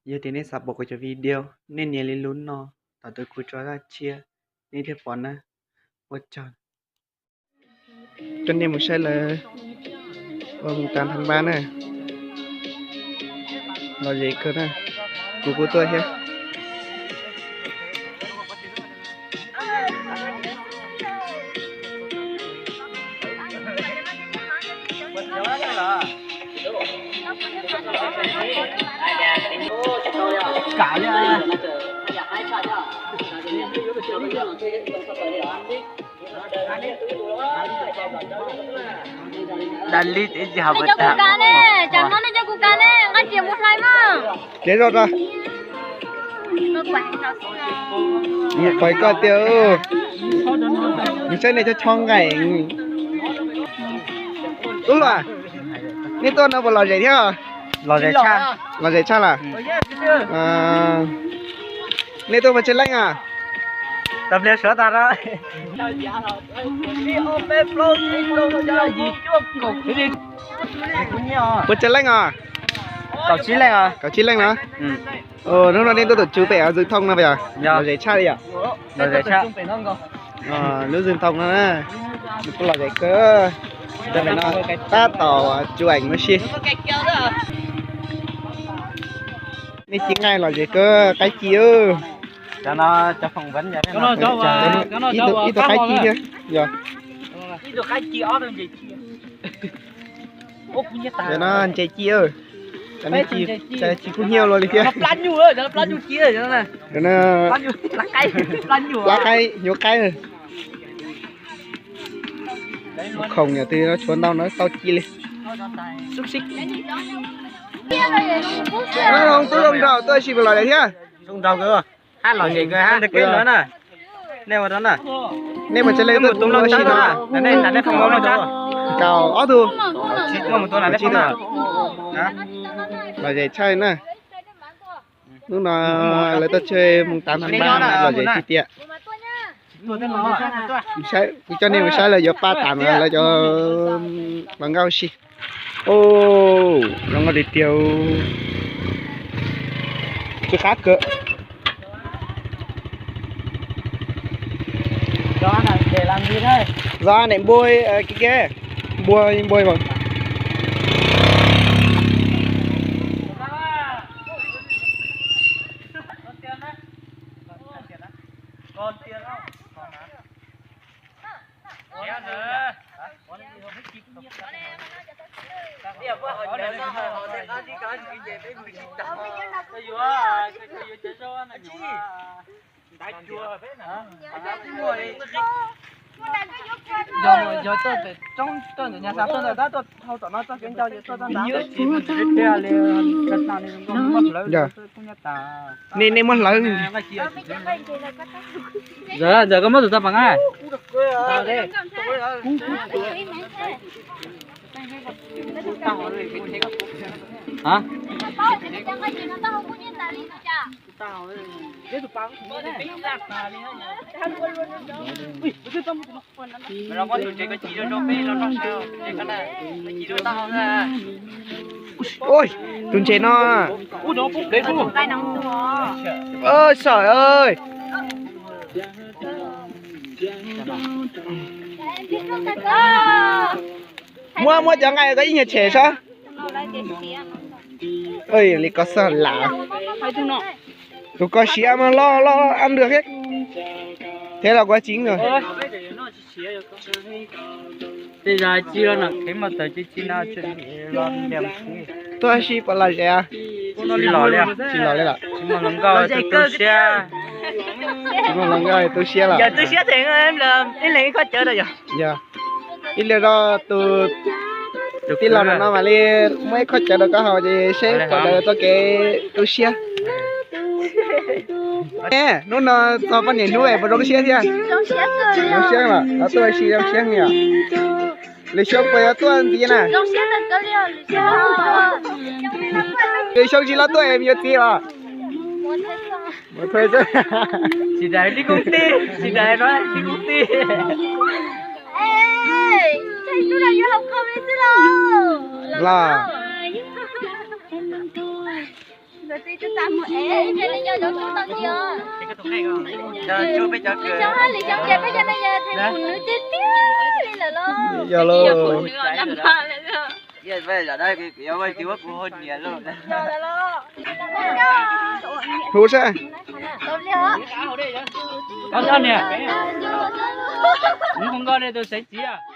Yog tias nej xav pom kuv cov video, nej nias li lub no, tom ntawd kuv tso zaj tshiab, nej thiaj pom na. Ua tsaug. Coj nej mus saib lawv ua mus tas thaj npab na. Lom zem kawg na. Kuv kuj tuaj thiab. Cov no nej cov kuv kav ne, nqa riam mus hlais mas. Ces zoj rau. Mus pais koj tiag. Nws saib nej cov choj nqaim. Tub hluas, nej tuaj no puas lom zem thiab? Lom zem tshaj. Lom zem tshaj lawm. Nej tuaj puas tsawg leej os? Tau pliag suav tas. Puas tsawg leej os? Kaum tsib leej os. Kaum tsib leej los? Hnub no nej tuaj tom tswv pem Zws Thoo no puas yog? Lom zem tshaj li yom? Lub Zws Thoo no na, nws kuj lom zem kawg. Tab tom tsuas eem ua si. Nej ci nqaij lom zem kawg, qaib ci. Ib tug qaib ci thiab. Cov no ntses ci, cov no ci kub hnyiab luaj li thiab. Plab qaib, nyuv qaib. Khoom yog twg tshuav ntau no tau ci li. Tub zoo nraug tuaj ua si puas lom zem thiab? Hab lom zem kawg hab. Nej ua, nej puas tsawg leej tuaj ua si no? Kaum ob tug. Lom zem tshaj na. Hnub no lawv tuaj tswv mus tav no lom zem tiag tiag. Kuv coj nej mus saib lawv yuav paj tas no lawv cov hluas nkauj ua si. Zoo nkauj tiag tiag. Tsw qab kawg. Gió này npua, npua, npua. Yog tuaj pem roob tuaj ntawm nyab xav tuaj ntawd tab tuaj hau tom no txoj kev ncau ces tuaj txog ntawd. Nej, nej muab hlawv. Giờ, giờ có mất tụi tao bằng ai? Hả? Ui, tus ntses no. Ôi, sỏi ơi. Muab, muab cov nqaij ko ib nyuag tshem saib. Li ko xwb lam. Tus ko siav mas loj loj ab nrag thiab. Thiab los kuv tsis. Tuaj si puas lom zem? Tsis los li lawm. Tsis muaj hluas nkauj tu siab. Tsis muaj hluas nkauj tu siab lawm. Ib leeg ib khob cawv rau yog. Ib leeg rau tus tij laug no mam li muab ib khob cawv rau koj haus ces seb puas daws txoj kev tu siab. Hnub no txog poj niam hnub es puas zoo siab thiab? Zoo siab mas, los tuaj ua si zoo siab yom. Lwm xyoo puas yuav tuaj ntxiv na? Lwm xyoo tsis los tuaj es yuav txiv os. Tsis daim li koob tij, tsis daim no li koob tij. Los. Ntawd twb tsis tau mus es ib pliag li nco cov tub tau ntxiv os. Cov tub peb cov kws, peb cov no yog thais pum nws tiag tiag li lawm los. Yog lauj. Hu saib. Koj niam, mus nko tus xaiv txiv.